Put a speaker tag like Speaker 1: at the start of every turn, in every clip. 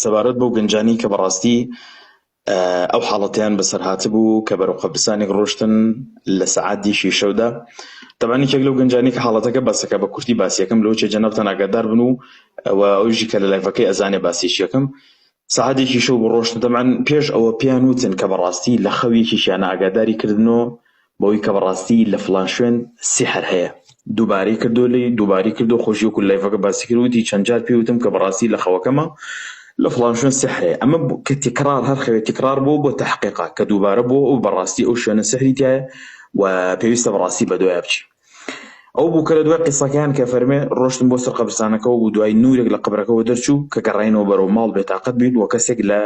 Speaker 1: سەبارەت بەو گەنجانەی کە بەڕاستی ئەو حاڵەتیان بەسەر هاتبوو کە بەرەو قەبرستانێک ڕۆشتن لە سەعات یەکی شەودا. تەبعەن یەکێک لەو گەنجانەی کە حاڵەتەکە باسەکە بە کورتی باسیەکەم لەوە چێ جەنابتان ئاگادار بن و و ئەویشی کە لە لایڤەکەی ئەزانێ باسیشیەکەم. سەعات یەکی شەو بوو ڕۆشتن تەبعەن پێش ئەوە پێیان وتن کە بەڕاستی لە خەو یەکێکیان ئاگاداری کردنەوە بەوەی کە بەڕاستی لە فڵان شوێن سیحر هەیە دووبارەی کردو لی دووبارەی کردو خۆشی وەکو لایڤەکە باسی کرد وتی چەند جار پێی وتم کە بەڕاستی لە خەوەکەمە لە فڵان شوێن سیحر هەیە ئەمە کە تکرار هەر خەوێ تکرار بوو بۆ تحقیقە کە دووبارە بوو و بەڕاستی ئەو شوێنە سحری تایە و پێویستە بەڕاستی بەدوایە بچی. ئەو بوو کە لە دوای قیسەکەیان کە فەرمێ ڕۆشتن بۆ سەر قەبرستانەکەوە بوو دوای نوورێک لە قەبرەکەوە دەرچوو کە گەڕاینەوە بەرەو ماڵ بێتاقەت بووین و کەسێک لە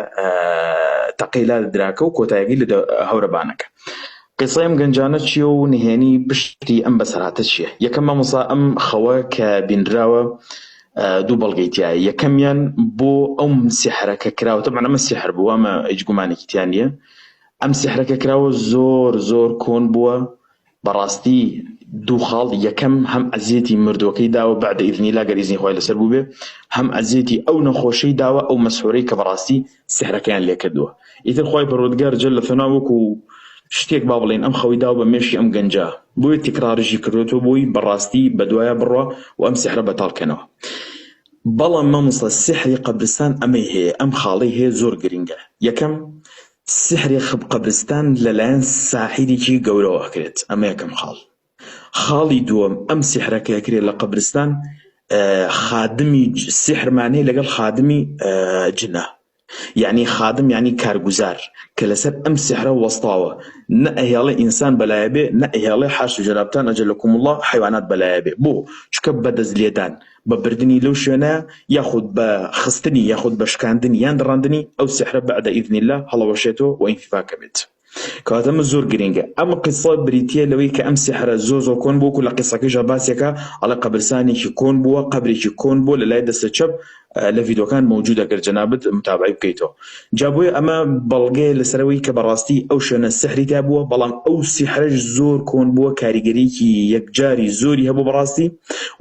Speaker 1: تەقەی لا دراکە و کۆتایەکەی لە هەورەبانەکە. قیسەی ئەم گەنجانە چییە و نهێنی پشتی ئەم بەسەرهاتە چییە؟ یەکەم مامۆستا ئەم خەوە کە بینراوە دوو بەڵگەی تیایە یەکەمیان بۆ ئەو سیحرە کە کراوە تەبعەن ئەمە سیحر بووە ئەمە هیچ گومانێکی تیا نییە ئەم سیحرە کە کراوە زۆر زۆر کۆن بووە بەڕاستی دوو خاڵ یەکەم هەم ئەزیەتی مردوەکەی داوە بعد اذن اللە گەر ئیزنی خوای لەسەر بووبێ هەم ئەزیەتی ئەو نەخۆشەی داوە ئەو مەسحورەی کە بەڕاستی سحرەکەیان لێکردووە ئیتر خوای پەروەردگار جل ثنا وەکو شتێک با بڵێین ئەم خەوی داوە بە مێشکی ئەم گەنجە بۆیە تکراریشی کردوەتەوە بۆی بەڕاستی بەدوایا بڕوا و ئەم سحرە بەتاڵ کەنەوە بەڵام مامۆستا سحری قەبرستان ئەمەی هەیە ئەم خاڵەی هەیە زۆر گرنگە یەکەم سیحری قەبرستان لەلایەن ساحیرێکی گەورەوە ئەکرێت ئەمە یەکەم خاڵ خاڵی دووەم ئەم سیحرە کە ئەکرێت لە قەبرستان خادمی سیحرمان هەیە لەگەڵ خادمی جنە یعنی خادم یعنی کارگوزار کە لەسەر ئەم سیحرە وەستاوە نە ئەهێڵێ ئینسان بەلایە بێ نە ئەهێڵێ حاش و جەنابتان ئەجەلەکم الله حیوانات بەلایە بێ بۆ چونکە بەدەست لێدان بە بردنی لەو شوێنە یاخود بە خستنی یاخود بە شکاندنی یان دڕاندنی ئەو سیحرە بعد اذن اللە هەڵەوەشێتەوە و ئینفاک ئەبێت. کەواتە ئەمە زۆر گرینگە. ئەم قیسە بریتییە لەوەی کە ئەم سیحرە زۆر زۆر کۆن بوو وەکو لە قیسەکەیشا باسێکە ئەڵێ قەبرسانێکی کۆن بووە قەبرێکی کۆن بووە لە لای دەستە چەپ لە ڤیدۆکان مەوجودە گەر جەنابت متابعەی بکەیتەوە جا بۆیە ئەمە بەڵگەیە لەسەرەوەی کە بەڕاستی ئەو شوێنە سحری تیا بووە بەڵام ئەو سیحرەش زۆر کۆن بووە کاریگەریکی یەکجاری زۆری هەبوو بەڕاستی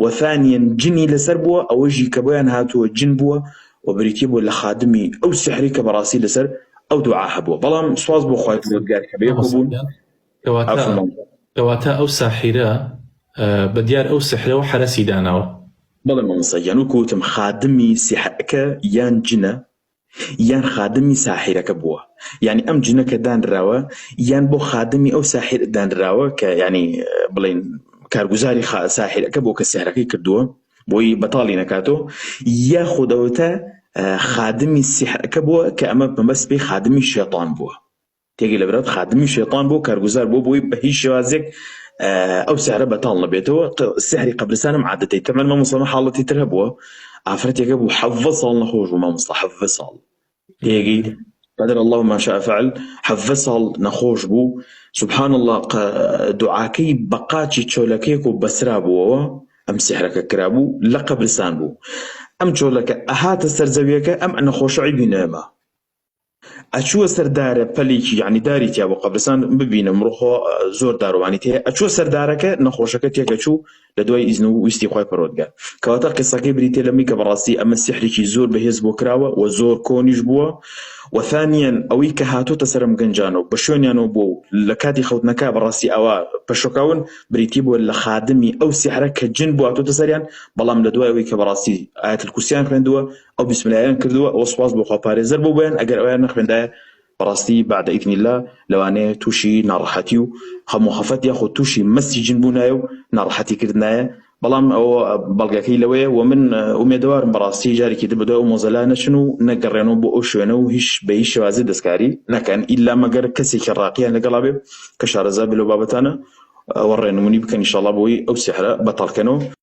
Speaker 1: و ثانیەن جنی لەسەر بووە ئەوەیشی کە بۆیان هاتووە جن بووە و بریتی بووە لە خادمی ئەو سحری کە بەڕاستی لەسەر ئەو دوعا هەبووە بەڵام سواز بۆ خوای پەروەردگار کە بەیەکەوە بوون
Speaker 2: کەواتە کەواتە ئەو ساحیرە بە دیار ئەو سحرەوە حەرەسی داناوە.
Speaker 1: بەڵێ مامۆستا گیان وەکو وتم خادمی سیحرەکە یان جنە یان خادمی ساحیرەکە بووە یانی ئەم جنە کە دانراوە یان بۆ خادمی ئەو ساحیر دانراوە کە یانی بڵێن کارگوزاری ساحیرەکە بۆ کە سحرەکەی کردووە بۆی بەتاڵی نەکاتەوە یاخود ئەوەتا خادمی سیحرەکە بووە کە ئەمە مەبەست پێی خادمی شێتان بووە تێگەی لە برات خادمی شەیتان بۆ کارگوزار بۆ بۆی بە هیچ شێوازێک ئەو سعرە بەتاڵ نەبێتەوە سحری قەبرستانم عادەتی تەمەن مامۆستا من حاڵەتی تر هەبووە ئافرەتێکە بوو حەڤە ساڵ نەخۆش بوو مامۆستا حەڤە ساڵ تێگەی قدر الله ما شاء فعل حەڤە ساڵ نەخۆش بوو سبحان الله دوعاکەی بە قاچی چۆلەکەیەک و بەسرا بووەوە ئەم سحرەکە کرابوو لە قەبرستان بوو ئەم چۆلەکە ئەهاتە سەر زەویەکە ئەم نەخۆشە عیبی نەما ئەچووە سەر دارە پەلێکی یعنی داری تیا بۆ قەبرستان ببینم ڕۆخۆ زۆر داروانی تێ ئەچووە سەر دارەکە نەخۆشەکە تێکەچوو لە دوای ئیزن و ویستی خوای پەروەردگار کەواتە قیسەکەی بریتە لەمەی کە بەڕاستی ئەمە سحرێکی زۆر بەهێز بۆ کراوە و زۆر کۆنیش بووە و ثانیەن ئەوەی کە هاتۆتە سەرم گەنجانەوە بە شوێنیانەوە بووە و لە کاتی خەوتنەکە بەڕاستی ئەوە پەشۆکاون بریتی بووە لە خادمی ئەو سحرە کە جن بوو هاتۆتە سەریان بەڵام لە دوای ئەوەی کە بەڕاستی ئاەت الکورسیان خوێندووە ئەو بیسمیلایان کردووە ئەوە سوپاس بۆ خوا پارێزەر بوو بۆیان ئەگەر ئەویان نەخوێندایە بەڕاستی بعد اذن اللە لەوانەیە تووشی ناڕەحەتی و خەم و خەفەت یاخود تووشی مەسی جن بوونایە و ناڕەحەتی کردنایە بەڵام ئەوە بەڵگەکەی لەوەیە و من ئومێدەوارم بەڕاستی جارێکی تر بەدوای ئەو مۆزەلا نەچن و نەگەڕێنەوە بۆ ئەو شوێنە و هیچ بە هیچ شێوازی دەستکاری نەکەن ئیلا مەگەر کەسێکی ڕاقیان لەگەڵا بێ کە شارەزا بێ لەو بابەتانە ئەوە ڕێنمونی بکەن ئیشاڵڵا بۆی ئەو سیحرە بەتاڵکەنەوە.